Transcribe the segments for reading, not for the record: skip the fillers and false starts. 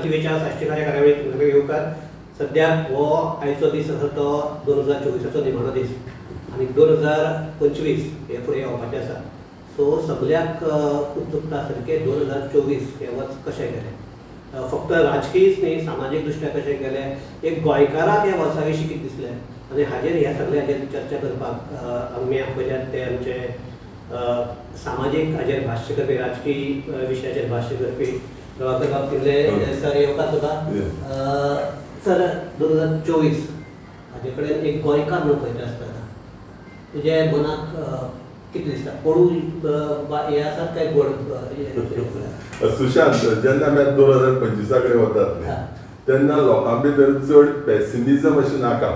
टीव्हीच्या साश्टीकार्य कार्यावळीत तुमकां येवकार. सद्याक हो आयचो दीस आसा तो 2024चो निमाणो दीस आनी 2025 हे फुडें येवपाचें आसा. सो सगल्याक उत्सुकता आसतली की 2024 हें वर्स कशें गेलें, फक्त राजकीयच न्ही सामाजीक दृश्ट्या कशें गेलें, एक गोंयकाराक ह्या वर्सा विशीं कितें दिसलें आनी हाजेर ह्या सगळ्याचेर चर्चा करपाक आमी आपयल्यात ते आमचे सामाजीक हाजेर भाश्य करपी, राजकीय विशयाचेर भाश्य करपी प्रभाकर बाब तिंगले सर. येवकार तुका. सर, 2024 हाजे कडेन एक गोंयकार म्हणून पळयता आसतना तुज्या मनाक कितें दिसता, कोडू हे आसात काय गोड? सुशांत, जेन्ना आमी 2025 कडेन वतात तेन्ना लोकां भितर चड पेसिमिजम अशें नाका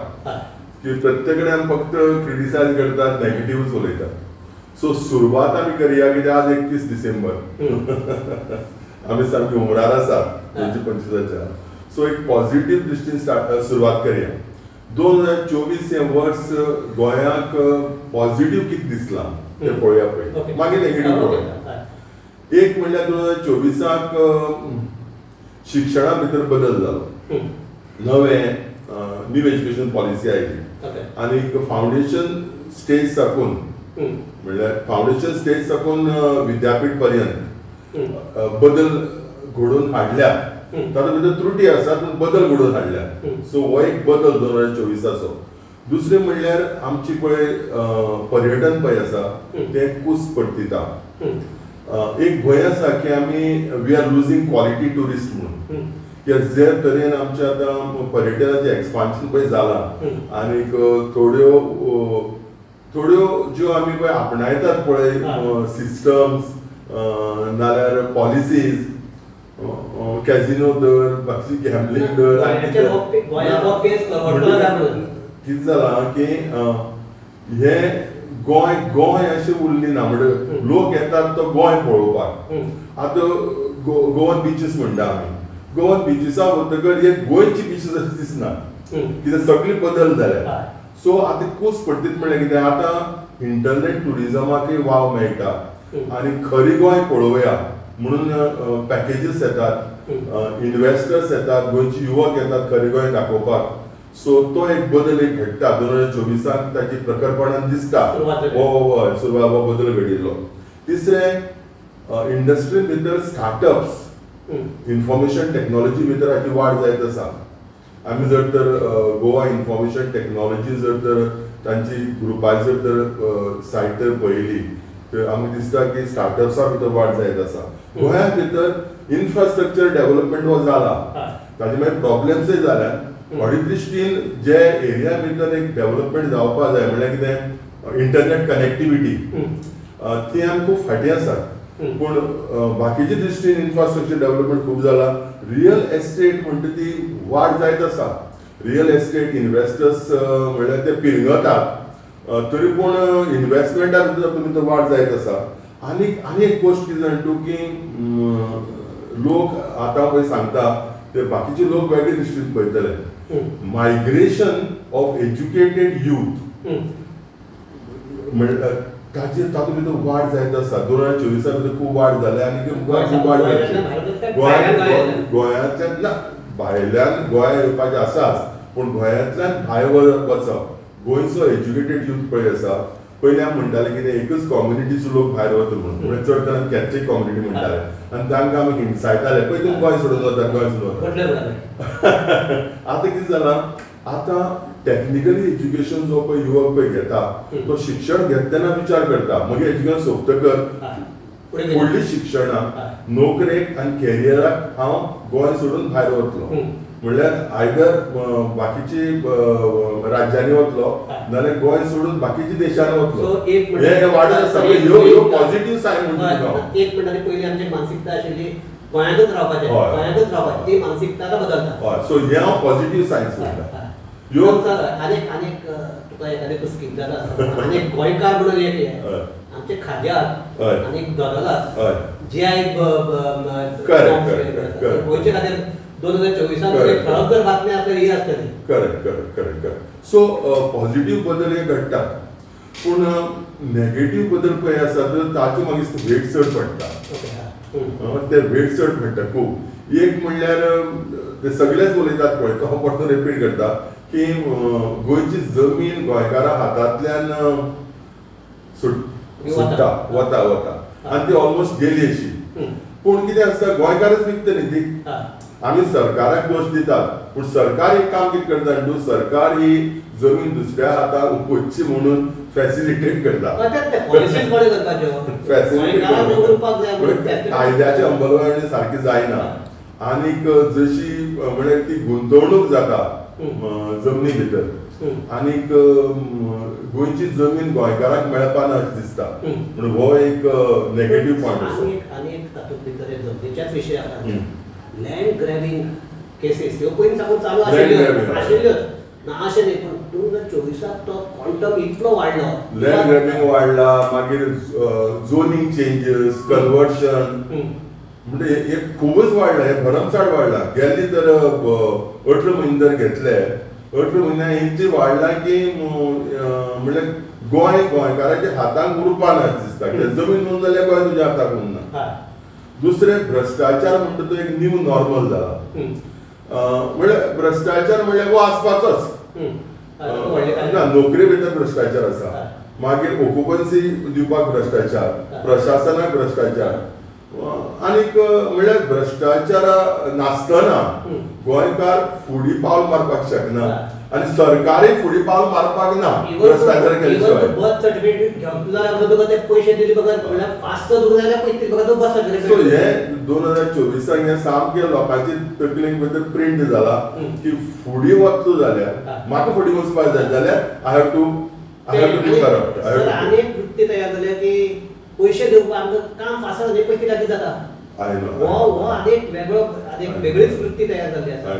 की प्रत्येक कडेन आमी फक्त क्रिटिसायज करतात, नेगेटिव्हच उलयतात. सो सुरवात आमी करया कित्याक आज 31 डिसेंबर, आमी सामकी उमरार आसा 2025च्या. सो एक पॉझिटिव्ह दृश्टीन सुरवात करया. 2024 हें वर्स गोंयाक पॉझिटिव्ह कितें दिसलां तें पळोवया पळय, मागीर नेगेटिव्ह पळोवया. एक म्हणल्यार 2024 शिक्षणा भितर बदल जालो, नवें न्यू एज्युकेशन पॉलिसी आयली आनी फावंडेशन स्टेज साकून म्हणल्यार फावंडेशन स्टेज साकून विद्यापीठ पर्यंत बदल घडोवन हाडल्या. तातूंत भितर त्रुटी आसात पूण बदल घडोवन हाडल्या. सो हो एक बदल 2024चो. दुसरें म्हणल्यार आमची पळय पर्यटन पळय आसा तें कूस परतिता. एक भंय आसा की आमी we are losing quality tourist म्हणून, की जे तरेन आमच्या आतां पर्यटनाचें एक्सपान्शन पळय जालां आनीक थोड्यो थोड्यो ज्यो आमी पळय आपणायतात पळय सिस्टम्स नाल्यार पॉलिसीज, कॅझिनो दर, बाकीची गॅम्बलिंग दर, कितें जालां की हें गोंय गोंय अशें उरली ना. म्हणजे लोक येतात तो गोंय पळोवपाक. आतां गोवन बिचीस म्हणटा आमी, गोवन बिचीसा वतकर हे गोंयची बिचीस अशें दिसना कित्याक सगळी बदल जाल्या. सो आतां कूस पडटीत म्हणल्यार कितें, आतां इंटरनेट ट्युरिजमाकय वाव मेळटा आनी खरी गोंय पळोवया म्हणून पॅकेजीस येतात, इन्वेस्टर्स येतात, गोंयचे युवक येतात खरी गोंय दाखोवपाक. सो तो एक बदल एक घडटा 2024 ताची प्रखरपणान दिसता, हो सुरवात हो बदल घडिल्लो. तिसरें, इंडस्ट्री भितर स्टार्टअप्स, इन्फॉर्मेशन टॅक्नॉलॉजी भितर हाची वाड जायत आसा. आमी जर तर गोवा इन्फॉर्मेशन टॅक्नॉलॉजी जर तर तांची ग्रुपार जर तर सायट तर पळयली तर आमकां दिसता की स्टार्टअप्सा भितर वाड जायत आसा. गोंया भितर इन्फ्रास्ट्रक्चर डेव्हलपमेंट हो जाला, ताजे मागीर प्रॉब्लेम्सय जाल्यात. थोडे दृश्टीन जे एरिया भितर एक डेव्हलपमेंट जावपा जाय म्हणल्यार कितें, इंटरनेट कनेक्टिविटी ती आमी खूब फाटीं आसात. पूण बाकीचे दृश्टीन इन्फ्रास्ट्रक्चर डेव्हलपमेंट खूब जाला. रियल एस्टेट म्हणटा ती वाड जायत आसा. रियल एस्टेट इन्वेस्टर्स म्हणल्यार ते पिरंगतात तरी पूण इन्वेस्टमेंटा भितर भितर वाड जायत आसा. आनी आनी एक गोश्ट कितें जाणा तूं की लोक आतां पळय सांगता ते बाकीचे लोक वेगळे दृश्टीन पळयतले. मायग्रेशन ऑफ एज्युकेटेड यूथ म्हणल्यार ताचे तातूंत भितर वाड जायत आसा. 2024 भितर खूब वाड जाल्या आनी खूब वाड जातली. गोंयांतल्यान ना, भायल्यान गोंया येवपाचें आसाच पूण गोंयांतल्यान भायर वचप, गोंयचो एज्युकेटेड यूथ पळय आसा. पयलीं आमी म्हणटाले कितें एकच कॉम्युनिटीचो लोक भायर वता म्हणून, म्हणजे चड करून कॅथलीक कॉम्युनिटी म्हणटाले आनी तांकां आमी हिणसायताले, पळय तुमी गोंय सोडून वतात, गोंय सोडून वतात. आतां कितें जालां, आतां टॅक्निकली एज्युकेशन जो पळय युवक पळय घेता तो शिक्षण घेता तेन्ना विचार करता, मागीर एज्युकेशन सोंपतकर फुडली शिक्षणां नोकरेक आनी कॅरियराक हांव गोंय सोडून भायर वतलो, म्हणल्यार आयदर बाकीची राज्यांनी वतलो नाल्यार गोंय सोडून बाकीच्या देशांनी वतलो. हे वाडत आसा, ह्यो पॉझिटिव्ह सायन म्हणटा. एक म्हणटा पयलीं आमची मानसिकता आशिल्ली गोंयांतच रावपाचें, गोंयांतच रावपाचें, ती मानसिकता आतां बदलता. हय, सो हें हांव पॉझिटिव्ह सायन्स म्हणटा. आनीक आनीक तुका एखादें कुस्कीत जाता आनी गोंयकार म्हणून एक आमचे खाज्याक आनी दोदोलाक जे गोंयचे खातीर 2024 ठळक जर बातमी आसल्यार ही आसतली. Correct correct correct correct. So positive बदल हे घडटात पूण नेगेटिव्ह बदल पळय आसा तर ताचे मागीर वेट चड पडटा. ते वेट चड पडटा खूब. एक म्हणल्यार ते सगळेच उलयतात पळय, तो हांव परतो रिपीट करता की गोंयची जमीन गोंयकारा हातांतल्यान सुट्टा वता वता आनी ती ऑलमोस्ट गेली अशी. पूण कितें आसता, गोंयकारच विकता न्ही ती. आमी सरकाराक दोश दितात, पूण सरकार एक काम कितें करता न्हू, सरकार ही जमीन दुसऱ्या हाताक वचची म्हणून फॅसिलिटेट करता. फॅसिलिटेट कायद्याची अंमलबजावणी सारकी जायना आनीक जशी म्हळ्यार ती गुंतवणूक जाता जमनी भितर आनीक गोंयची जमीन गोंयकारांक मेळपा ना अशें दिसता. म्हणून हो एक नेगेटीव पॉयंट आसा. आनी एक तातूंत भितर जमनीच्याच विशय आसा, लँड ग्रॅबिंग केसीस ह्यो पयलीं साकून चालू आशिल्ल्योच ना अशें न्ही, पूण 2024 तो क्वांटम इतलो वाडलो, लँड ग्रॅबिंग वाडला, मागीर झोनिंग चेंजीस, कन्वर्शन, म्हणजे हे खूबच वाडला, हे भरमसाठ वाडला. गेल्ली तर 18 म्हयने जर घेतले, 18 म्हयन्या इतली वाडला की म्हणल्यार गोंय गोंयकाराच्या हाताक उरपा ना दिसता. जमीन म्हणून जाल्यार गोंय तुज्या हाताक उरना. दुसरें, भ्रश्टाचार म्हणटा तो एक न्यू नॉर्मल जाला. म्हणल्यार भ्रश्टाचार म्हणल्यार हो आसपाचोच ना, नोकरे भितर भ्रश्टाचार आसा, मागीर ऑक्युपन्सी दिवपाक भ्रश्टाचार, प्रशासनाक भ्रश्टाचार, आनीक म्हणल्यार भ्रश्टाचार नासतना गोंयकार फुडें पावल मारपाक शकना आनी सरकारय फुडें पावल मारपाक ना भ्रश्टाचार केले शिवाय. बर्थ सर्टिफिकेट घेतलो ते पयशे दिले बगर म्हणल्यार 500 तुका जाल्यार पयशे दिले बगर बर्थ सर्टिफिकेट. सो हे 2024 हे सामके लोकांचे तकलेक भितर प्रिंट जाला की फुडें वतलो जाल्यार, म्हाका फुडें वचपाक जाय जाल्यार I have to be corrupt. आनी एक वृत्ती तयार जाल्या की पयशे दिवपाक आमकां काम फास्ट जालें पयशे लागीं जाता. हो आनी एक वेगळो, आनी एक वेगळीच वृत्ती तयार जाल्ली आसा.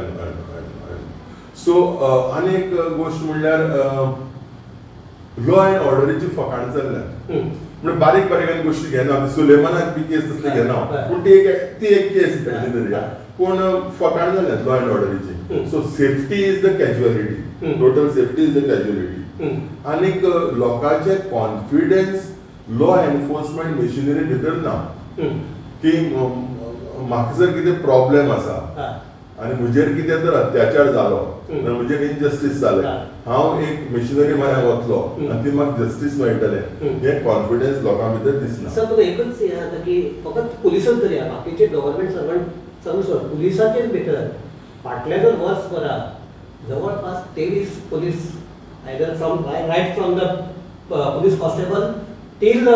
सो आनी एक गोश्ट म्हणल्यार लॉ एंड ऑर्डरीची फकाण चल्ल्या. म्हणजे बारीक बारीक गोश्टी घेना, सुलेमानाक बी केस तसली घेना, पूण ती एक केस घडली तरी, पूण फकाण जाल्या लॉ एंड ऑर्डरीची. So safety is the casualty, total safety is the casualty. आनीक लोकांचे कॉन्फिडन्स लॉ एनफोर्समेंट मशिनरी भितर ना की म्हाका जर कितें प्रॉब्लेम आसा आनी म्हजेर कितें तर अत्याचार जालो, म्हजेर इनजस्टीस जालें, हांव एक मशिनरी म्हऱ्यान वतलो आनी ती म्हाका जस्टीस मेळटलें, हें कॉन्फिडन्स लोकां भितर दिसना. सर तुका एकूच हें जाता की फकत पुलिसूच धरया, बाकीचे गव्हर्मेंट सर्वंट चालू सोड, पुलिसाचेच भितर फाटल्या जर वर्स भरात जवळपास 23 police either from right from the police constable till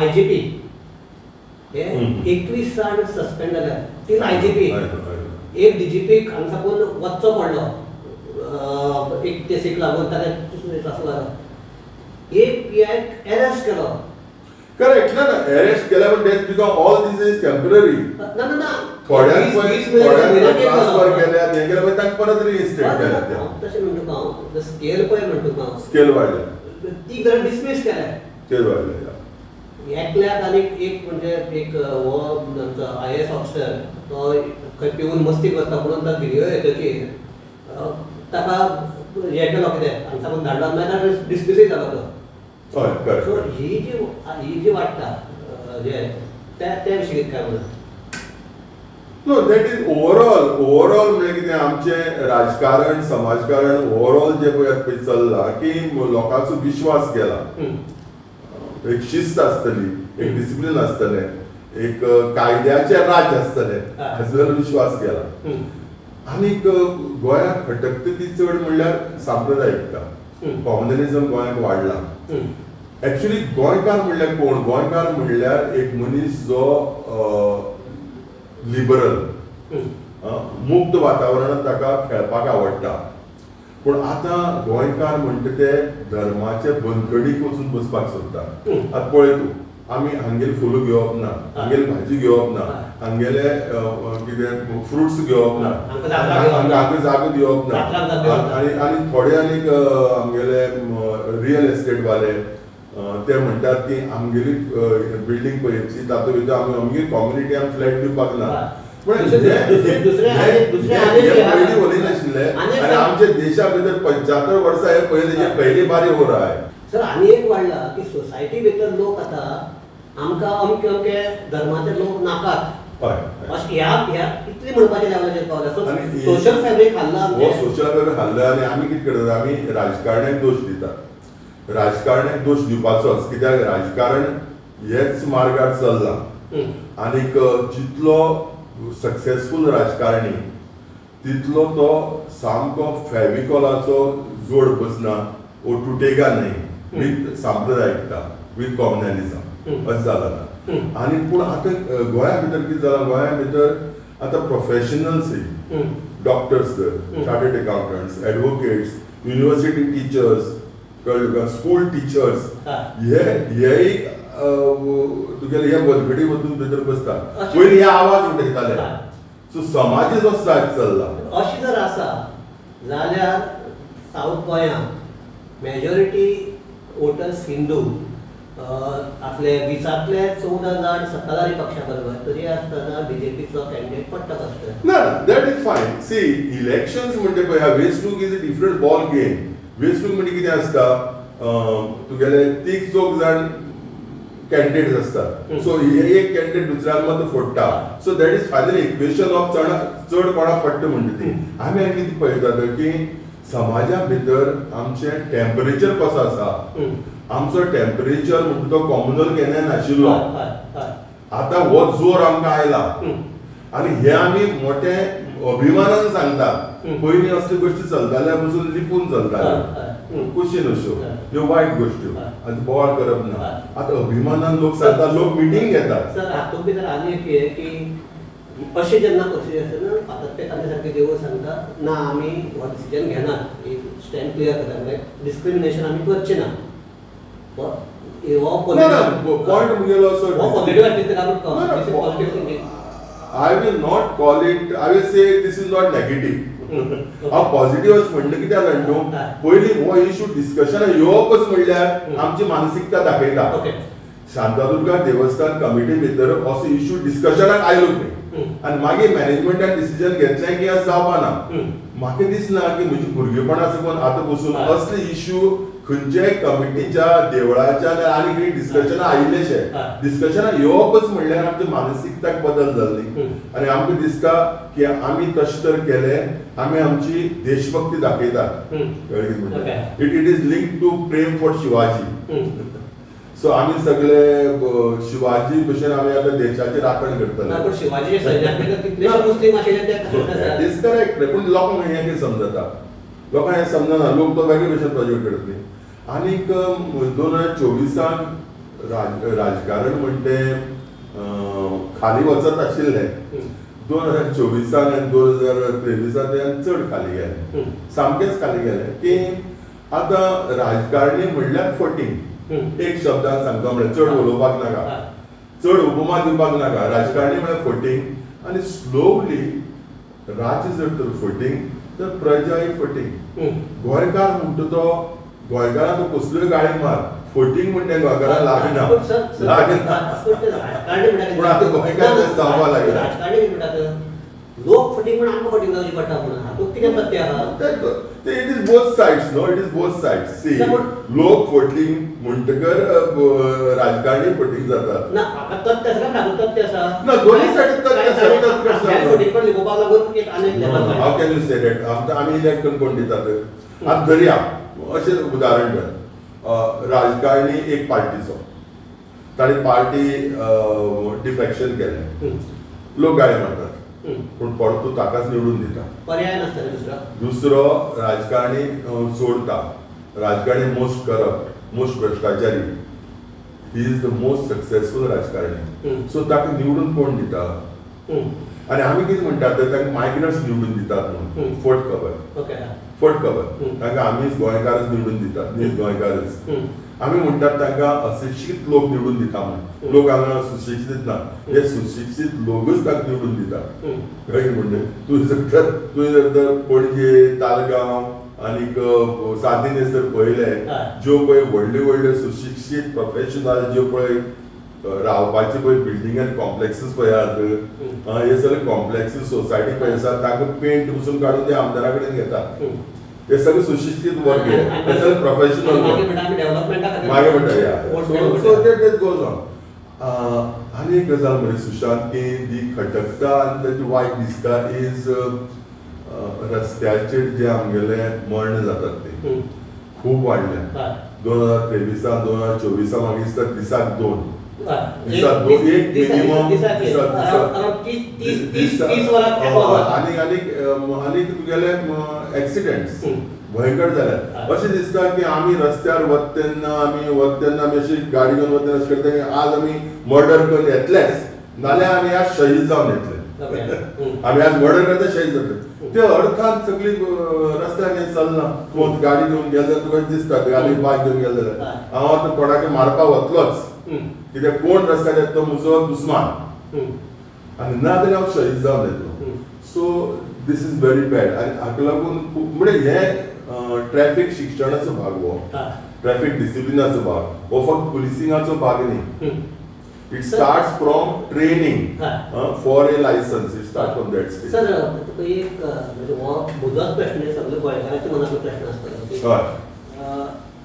IGP हे 21 जाण सस्पेंड जाल्यात. तील IGP, एक DGP हांगा साकून वचचो पडलो एक केसीक लागून, ताका त्रास लागलो. एक PI arrest केलो. करेक्ट ना, अरेस्ट केल्या पण that because all this is temporary. ना ना ना, थोड्यांक ट्रान्सफर केल्यात, हें केल्यार तांकां परत रिइन्स्टेट केल्यात. तशें म्हणटा तुका हांव, स्केल पळय म्हणटा तुका हांव, स्केल वाडल्या, 3 जाण डिसमीस केल्या, स्केल वाडल्या एकल्याक. आनी एक म्हणजे एक हो आमचो IAS officer तो खंय पिवन मस्ती करता म्हणून तो व्हिडियो येतकीर ताका हें केलो, कितें हांगा साकून धाडलो, मागीर डिसमिसूय जालो तो. सो ही जी वाडटा जे त्या विशीं काय म्हणून? No, that is overall overall म्हणल्यार कितें आमचें राजकारण, समाजकारण ओवरऑल जें पळय चल्लां की लोकांचो विश्वास गेला. एक शिस्त आसतली, एक डिसिप्लीन आसतलें, एक कायद्याचें राज्य आसतलें, हाचो विश्वास गेला. आनीक गोंयांत खटकता ती चड म्हणल्यार सांप्रदायिकता, कॉम्युनलिझम गोंयांत वाडला. एक्चुअली गोंयकार म्हणल्यार कोण? गोंयकार म्हणल्यार एक मनीस जो लिबरल, मुक्त वातावरणांत ताका खेळपाक आवडटा. पूण आतां गोंयकार म्हणटा ते धर्माचे बंदखडीक वचून बसपाक सोदता. आतां पळय तूं, आमी हांगेले फुलां घेवप ना, हांगेली भाजी घेवप ना, हांगेले कितें फ्रुट्स घेवप ना, हांकां जागो दिवप ना. आनी आनी थोडे आनीक आमगेले रियल एस्टेट वाले ते म्हणटात की आमगेली बिल्डींग पळयतली तातूंत भितर आमी आमगेली कॉम्युनिटी आमी फ्लॅट दिवपाक ना. पयलीं उलयनाशिल्ले आनी आमच्या देशा भितर 75 वर्सां हे पयलीं पयली बारी हो रहा है. सर आनी एक वाडला की सोसायटी भितर लोक आतां आमकां अमके अमके धर्माचे लोक नाकात अशें ह्या ह्या इतली म्हणपाचें लेवलाचेर पावला. सो सोशल फॅब्रीक हाल्ला, हो सोशल फॅब्रीक हाल्ला. आनी आमी कितें करतात, आमी राजकारण्याक दोश दितात. राजकारण्याक दोश दिवपाचोच, कित्याक राजकारण हेच मार्गार चल्लां. आनीक जितलो सक्सेसफूल राजकारणी तितलो तो सामको फेविकॉलाचो जोड बसना, ओ तुटेगा न्ही विथ सांप्रदायिकता, विथ कॉम्युनलिझम अशें जालां ना. आनी पूण आतां गोंया भितर कितें जालां, गोंया भितर आतां professionals, doctors, chartered accountants, advocates, university teachers, कळ्ळें तुका, स्कूल टिचर्स, हे हे एक तुगेले हे बलगडी वचून भितर बसता. पयलीं हे आवाज उठयताले. सो समाज जो चल्ला अशें जर आसा जाल्यार सावथ गोंयांत मेजॉरिटी वोटर्स हिंदू, आपले 20 14 जाण सत्ताधारी पक्षा बरोबर, तरी आसतना बीजेपीचो कॅन्डिडेट पडटा कसो? ना, that is fine. See elections म्हणजे पळय, वेंचणूक is a different ball game. वेंचणूक म्हणजे कितें आसता, तुगेले तीग चौग जाण कॅन्डिडेट्स आसतात. सो एक कॅन्डिडेट दुसऱ्यान मत फोडटा. So that is final equation of चड कोणाक पडटा म्हणटा ती. आमी आनी कितें पळयतात की समाजा भितर आमचें टेम्परेचर कसो आसा, आमचो टेम्परेचर म्हणटा तो कॉम्युनल केन्नाय नाशिल्लो. आतां हो जोर आमकां आयला आनी हे आमी मोठे अभिमानान सांगता. पयलीं असल्यो गोश्टी चलताल्या पसून लिपून चलताल्यो, कुशीन अश्यो ह्यो वायट गोश्टी, आनी बोवाळ करप ना. आतां अभिमानान लोक सांगता, लोक मिटींग घेतात. सर हातूंत भितर आनी एक की अशें जेन्ना परिस्थिती आसता ना, फातर्पेकान्नी सारकें देवूळ सांगता ना आमी हो डिसिजन घेनात, स्टँड क्लियर करता, म्हणजे डिस्क्रिमिनेशन आमी करचे ना. हो पॉयंट मुगेलो असो positive. I will not call it, I will say this is not negative. हांव पॉझिटिव्ह अशें म्हणलें कित्याक जाण न्हू, पयलीं हो इशू डिस्कशनाक येवपच म्हणल्यार आमची मानसिकता दाखयता. शांतादुर्गा देवस्थान कमिटी भितर असो इशू डिस्कशनाक आयलो खंय, आनी मागीर मॅनेजमेंटान डिसिजन घेतलें की आज जावपा ना. म्हाका दिसना की म्हजी भुरगेपणां साकून आतां बसून असले इशू खंयच्याय कमिटीच्या देवळाच्या आनी कितें डिस्कशनां आयिल्लेशे. डिस्कशनां येवपच म्हणल्यार आमच्या मानसिकताक बदल जाल्ली आनी आमकां दिसता की आमी तशें तर केलें, आमी आमची देशभक्ती दाखयतात. कळ्ळें कितें म्हणटा, it it is link to Prem for Shivaji. So आमी सगळे शिवाजी भशेन आमी आतां देशाची राखण करतले. Is correct. पूण लोकांक हें कितें समजता, लोकांक हें समजना, लोक तो वेगळे भशेन प्रोजेक्ट करत न्ही. आनीक 2024 राजकारण म्हणटे खाली वचत आशिल्लें. 2024 आनी 2023 ते चड खाली गेलें, सामकेंच खाली गेलें. की आतां राजकारणी म्हणल्यार फटींग, एक शब्दान सांगता म्हणल्यार चड उलोवपाक नाका, चड उपमा दिवपाक नाका. राजकारणी म्हळ्यार फटींग. आनी स्लोवली राज्य जर तर फटींग तर प्रजाय फटींग. गोंयकार म्हणटा तो गोंयकारान तो कसल्योय गाळी मार, फटींग म्हणटा गोंयकारान लागना लागना. पूण आतां गोंयकार जावपाक लागला. राजकारणी म्हणटात लोक फटींग म्हण आमकां फटींग जावची पडटा म्हणून हातूंत कितें सत्य आहा? It is both sides न्हू, it is both sides. See लोक फटींग म्हणटकर राजकारणी फटींग जातात. ना म्हाका तथ्य आसा, हातूंत तथ्य आसा ना, दोनूय सायडीन तथ्य आसा. फटींग पण लिपोवपाक लागून एक आनी level. How can you say that? आमकां आमी इलेक्ट करून कोण दितात? आतां धरया अशें उदाहरण धर, राजकारणी एक पार्टीचो, ताणें पार्टी डिफेक्शन केलें, लोक गाळी मारतात, पूण परतू ताकाच निवडून दिता. पर्याय नासता दुसरो. दुसरो राजकारणी सोडता, राजकारणी मोस्ट करप्ट, मोस्ट भ्रश्टाचारी, he is the most successful राजकारणी. सो ताका निवडून कोण दिता? आनी आमी कितें म्हणटात तांकां मायग्रंट्स निवडून दितात म्हणून, फट खबर, फट खबर. तांकां आमीच गोंयकारच निवडून दितात, नीज गोंयकारच. आमी म्हणटात तांकां अशिक्षीत लोक निवडून दिता म्हणून, लोक हांगा सुशिक्षीत ना, हे सुशिक्षीत लोकच तांकां निवडून दितात. कळ्ळें म्हणजे तुवें जर तर पणजे, तालगांव आनीक सादें जर पळयलें, ज्यो पळय व्हडल्यो व्हडल्यो सुशिक्षीत प्रोफेशनल ज्यो पळय रावपाचे पळय बिल्डींग आनी कॉम्प्लेक्सीस पळय आहात, हे सगळे कॉम्प्लेक्सीस सोसायटी पळय आसा, तांकां पेंट पसून काडून ते आमदारा कडेन घेतात. हे सगळे सुशिक्षीत वर्ग, हे सगळे प्रोफेशनल वर्ग. मागीर म्हणटा so that goes on. आनी एक गजाल मरे सुशांत की जी खटकता आनी ताची वायट दिसता is रस्त्याचेर जे आमगेले मर्ण जातात ते खूब वाडल्या. 2023 2024 म्हाका दिसता दिसाक 2 दिसाक 2 एक मिनिमम आनी आनी आनी तुगेले एक्सिडेंट्स भयंकर जाल्यात. अशें दिसता की आमी रस्त्यार वता तेन्ना आमी अशी गाडी घेवन वता तेन्ना अशें करता की आज आमी मर्डर करून येतलेच, नाल्यार आमी आज शहीद जावन येतले, आमी आज मर्डर करता शहीद जातले. ते अर्थान सगळी रस्त्यार हें चलना. कोण गाडी घेवन गेले जाल्यार तुका दिसता गाडी बायक घेवन गेले जाल्यार हांव आतां कोणाक मारपाक वतलोच, कित्याक कोण रस्त्यार येतलो म्हजो दुस्मान आनी ना जाल्यार हांव शहीद जावन येतलो. So this is very bad. आनी हाका लागून म्हणजे हें ट्रॅफिक शिक्षणाचो भाग, हो ट्रॅफिक डिसिप्लिनाचो भाग, हो फक्त पुलिसिंगाचो भाग न्ही. It starts from training for a licence, it start from that stage. Sir तुका एक म्हणजे हो म्हजोच प्रश्न सगळे गोंयकारांच्या मनांतलो प्रश्न आसतलो की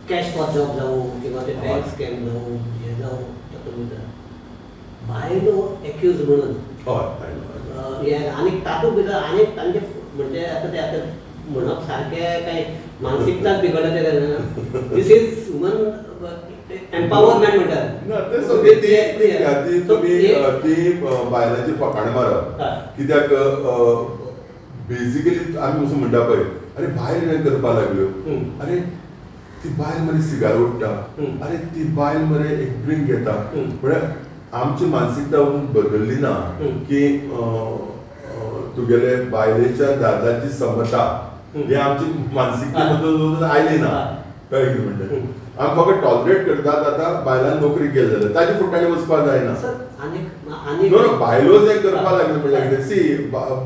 कॅश फॉर जॉब जावं किंवा ते बँक स्कॅम जावं हें जावं तातूंत भितर बायलो एक्यूज म्हणून आनी तातूंत भितर आनी तांचे म्हणजे आतां ते आतां म्हणप सारकें काय मानसिकताच बिगडल्या ते this is woman empowerment म्हणटात. ना ते सगळे ती तुमी ती बायलांची फकाणां मारप, कित्याक बेजिकली आमी असो म्हणटा पळय अरे बायल हें करपाक लागल्यो, अरे ती बायल मरे सिगार ओडटा, अरे ती बायल मरे एक ड्रिंक घेता. म्हळ्यार आमची मानसिकता अजून बदलली ना की तुगेले बायलेच्या दादल्याची समता ही आमची मानसिकता अजून आयली ना. कळ्ळें कितें म्हणटा? आमी फक्त टॉलरेट करतात. आतां बायलांक नोकरी केली जाल्यार ताजे फुडल्यान वचपाक जायना. नो नो बायलो जें करपाक लागले म्हणल्यार कितें सी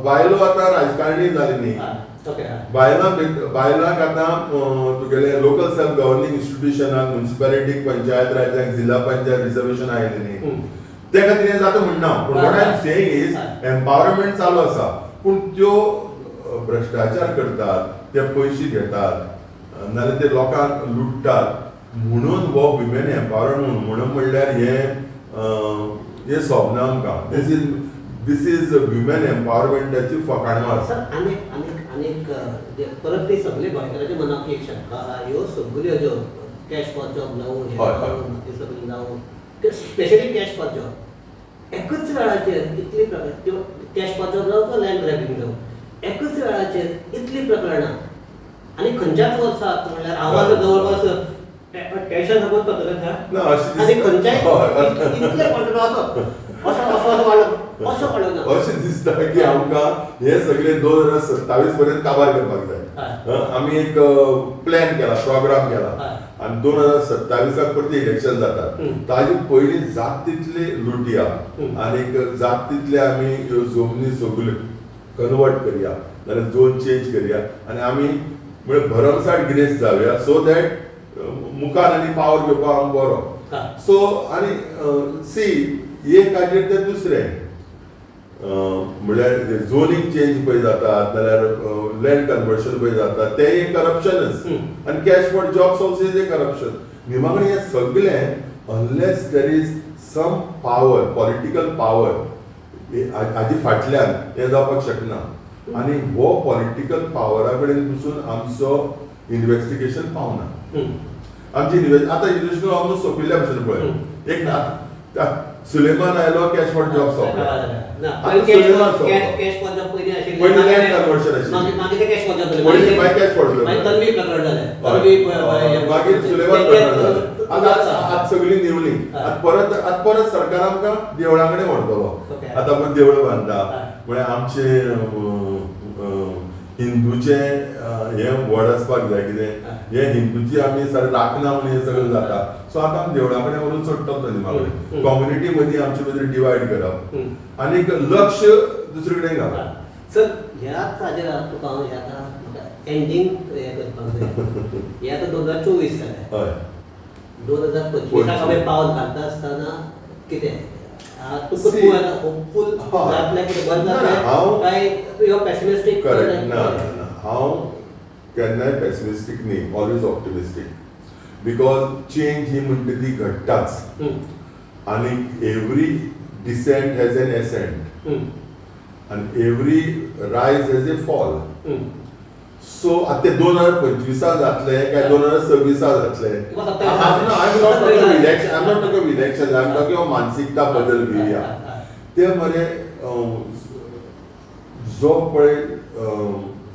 बायलो आतां राजकारणी जाली न्ही, बायलांक आतां तुगेले लोकल सेल्फ गव्हर्निंग इन्स्टिट्युशनाक म्युनिसिपालिटीक पंचायत राज्यांक जिल्हा पंचायत रिजर्वेशन आयलें न्ही, ते खातीर हें जाता म्हणना. पूण what I am saying is empowerment चालू आसा, पूण त्यो भ्रश्टाचार करतात, ते पयशे घेतात नाल्यार ते लोकांक लुट्टात. म्हणून हो विमेन एम्पावरमेंट म्हणून म्हणल्यार हें हें सोबना आमकां. This is women एम्पावरमेंटाची फकाणां. सर आनीक आनीक आनीक परत ते सगळे गोंयकाराच्या मनाक एक शंका आहा, ह्यो सगल्यो ज्यो कॅश फॉर जॉब जावं हें सगळें जावं स्पेशली कॅश फॉर जॉब एकच वेळाचेर इतली प्रकरण त्यो कॅश फॉर जॉब जावं किंवा लँड ग्रॅबिंग जावं एकच वेळाचेर इतली प्रकरणां आनी खंयच्याच वर्साक म्हणल्यार आवाज जवळपास टेन्शन सपोज पत्रकार आनी खंयच्याय इतले असो असो असो वाडलो असो वाडलो अशें दिसता की आमकां हे सगळे 2027 पर्यंत काबार करपाक जाय. आमी एक प्लॅन केला, प्रोग्राम केला आनी 2027 परती इलेक्शन जातात, ताजे पयलीं जात तितले लुटया आनीक जात तितले आमी ह्यो जमनी सगल्यो कन्वर्ट करया नाल्यार झोन चेंज करया आनी आमी म्हणजे भरमसाठ गिरेस्त जावया सो that मुखार आनी पावर घेवपाक आमकां बरो. सो आनी सी एक हाजेर तें दुसरें म्हणल्यार झोनींग चेंज पळय जातात नाल्यार लँड कन्वर्शन पळय जाता तें एक करप्शनच आनी cash for jobs also is a corruption. निमाणे हें सगळें unless there is some power, political power हाजे फाटल्यान हें जावपाक शकना. आनी हो पॉलिटिकल पावरा कडेन पसून आमचो इन्वेस्टिगेशन पावना. आमची आतां इन्वेस्टिगेशन ऑलमोस्ट सोंपिल्ल्या भशेन पळय एक सुलेमान आयलो कॅश फॉर जॉब सोंपलो. पयलीं लँड कन्वर्शन आशिल्लें, मागीर सुलेमान प्रकरण जालें, आतां आतां सगळीं निवली. आतां परत आतां परत सरकार आमकां देवळां कडेन व्हरतलो. आतां पळय देवळां बांदता म्हळ्यार आमचें हिंदूचें हें व्हड आसपाक जाय, कितें हें हिंदूची आमी सारकें राखना म्हणून हें सगळें जाता. सो आतां आमी देवळां कडेन व्हरून सोडटलो निमा कडेन कम्युनिटी मदीं आमचे भितर डिवायड करप आनीक लक्ष दुसरे कडेन घालप. सर ह्याच हाजेर तुका हांव हें आतां म्हाका एंडींग हें करपाक जाय. हें आतां 2024 जालें, हय 2025 आमी पावल घालता आसतना कितें तुका तूं आतां होपफूल जातलें कितें बरें जातलें काय यो पेसिमिस्टीक? करेक्ट, ना ना हांव केन्नाय पेसिमिस्टीक न्ही, ऑलवेज ऑप्टिमिस्टीक, because change ही म्हणटा ती घडटाच. आनी every descent has an ascent आनी every rise has a fall. So आतां ते 2025 जातले काय 2026 जातले, I am not talking of election, I am talking of मानसिकता बदल घेवया. ते मरे जो पळय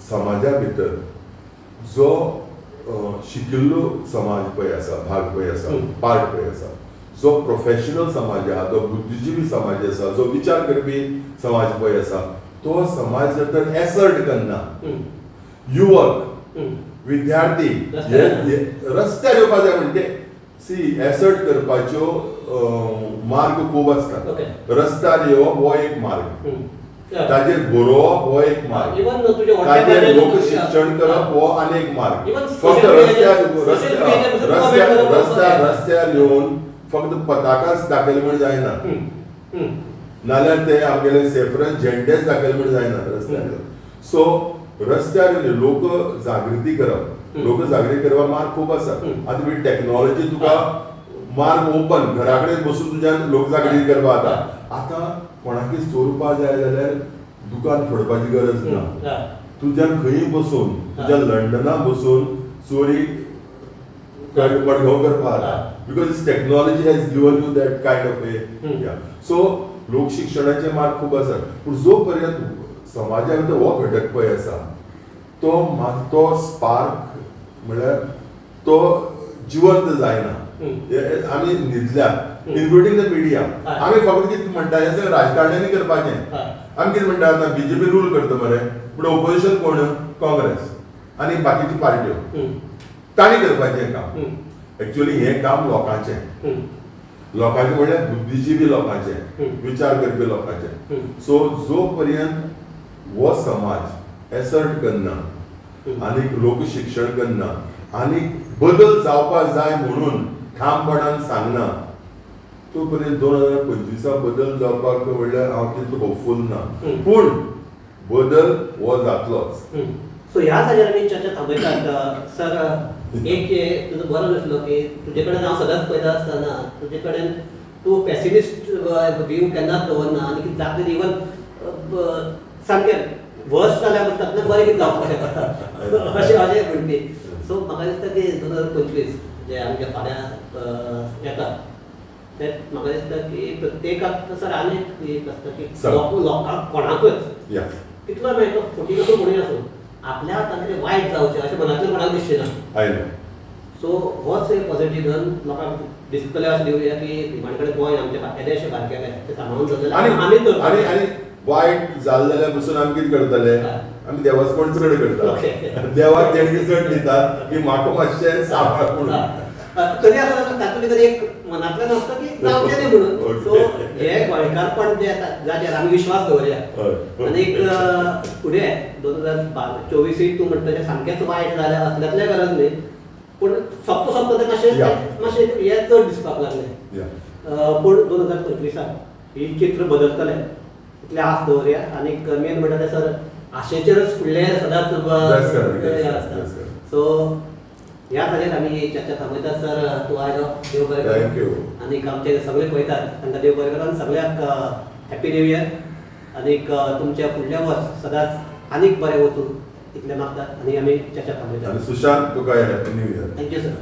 समाजा भितर जो शिकिल्लो समाज पळय आसा, भाग पळय आसा, पार्ट पळय आसा, जो प्रोफेशनल समाज आहा, जो बुद्धिजिवी समाज आसा, जो विचार करपी समाज पळय आसा, तो समाज जर तर एसर्ट करना, युवक विद्यार्थी रस्त्यार येवपा जाय. म्हणजे सी एसर्ट करपाच्यो मार्ग खूब आसतात. रस्त्यार येवप हो एक मार्ग, ताजेर बरोवप हो एक मार्ग, ताजेर लोक शिक्षण करप हो आनी एक मार्ग. फक्त रस्त्यार रस्त्यार रस्त्यार येवन फक्त पताकाच दाखयले म्हण जायना, नाल्यार ते आमगेले सेफरन झेंडेच दाखयले म्हण जायना रस्त्यार. सो रस्त्यार लोक जागृती करप, लोक जागृती करपाक मार्ग खूब आसा. आतां विथ टॅक्नोलॉजी तुका मार्ग ओपन, घरा कडेन बसून तुज्यान लोक जागृती करपाक जाता. आतां कोणाकय चोरपा जाय जाल्यार दुकान फोडपाची गरज ना, तुज्यान खंय बसून, तुज्या लंडना बसून चोरी मडगांव करपाक जाता, because technology has given you that kind of a. So लोक शिक्षणाचे मार्ग खूब आसात, पूण जो पर्यंत समाजा भितर हो घटक पळय आसा तो तो स्पार्क म्हळ्यार तो जिवंत जायना. आमी न्हिदल्या, इन्क्लुडींग the media. आमी फक्त कितें म्हणटा, हें सगळें राजकारण्यांनी करपाचें. आमी कितें म्हणटा, आतां बीजेपी रूल करता मरे, पूण ओपोजिशन कोण? काँग्रेस आनी बाकीच्यो पार्ट्यो, तांणी करपाचें हें काम. एक्चुअली हें काम लोकांचें, लोकांचें म्हणल्यार बुद्धिजिवी लोकांचें, विचार करपी लोकांचें. सो जो पर्यंत हो समाज एसर्ट करना आनी लोक शिक्षण करना आनी बदल जावपाक जाय म्हणून ठामपणान सांगना, तो पर्यंत 2025 बदल जावपाक म्हणल्यार हांव तितलो होपफूल ना, पूण बदल हो जातलोच. सो ह्या जाग्यार आमी चर्चा थांबयतात. सर, एक तुजो बरो दिसलो की तुजे कडेन हांव सदांच पळयता आसतना तुजे कडेन तूं पेसिमिस्ट व्यू केन्नाच दवरना आनी कितें जातलें इवन सामकें वर्स जाल्यार तातूंतल्यान बरें कितें जावपाक शकता अशें अशें म्हणपी. सो म्हाका दिसता की 2025 जे आमच्या फाल्यां येता ते म्हाका दिसता की प्रत्येकाक सर आनी एक आसता की लोकांक कोणाकच कितलो मेळटा फोटी आसूं कोणूय आसूं आपल्या हातान कितें वायट जावचें अशें मनांतल्यान कोणाक दिसचें ना. सो होच एक पॉझिटीव लोकांक दिसतलें अशें दिवया की निमाणे कडेन गोंय आमचें येदेशें बारकेलें तें सांबाळून जातलें. आनी आनी वायट जालें जाल्यार पसून आमी कितें करतले, आमी देवास्पण चड करता, देवाक देणगी चड दिता की म्हाका मातशें सांबाळ म्हणून. तरी आसतना तातूंत भितर एक मनांतल्यान आसता की जावचें न्ही म्हणून. सो हे गोंयकारपण जें आसा जाचेर आमी विश्वास दवरया आनी एक फुडें 2024 तूं म्हणटा तें सामकेंच वायट जालें असल्यांतलें गरज न्ही, पूण सोंपता सोंपता तें मातशें मातशें हें चड दिसपाक लागलें. पूण 2025 ही चित्र बदलतलें इतलें आस दवरया. आनी मेन म्हणटा तें सर आशेचेरच फुडलें सदांच आसता. सो ह्या खातीर आमी चर्चा थांबयतात. सर, तूं आयलो, देव बरें करूं. आनी आमचे सगळे पळयतात तांकां देव बरें करूं आनी सगळ्यांक हॅपी न्यू इयर. आनीक तुमच्या फुडलें वर्स सदांच आनीक बरें वचूं इतलें मागतात आनी आमी चर्चा थांबयतात. सुशांत, तुका happy new year. Thank you sir.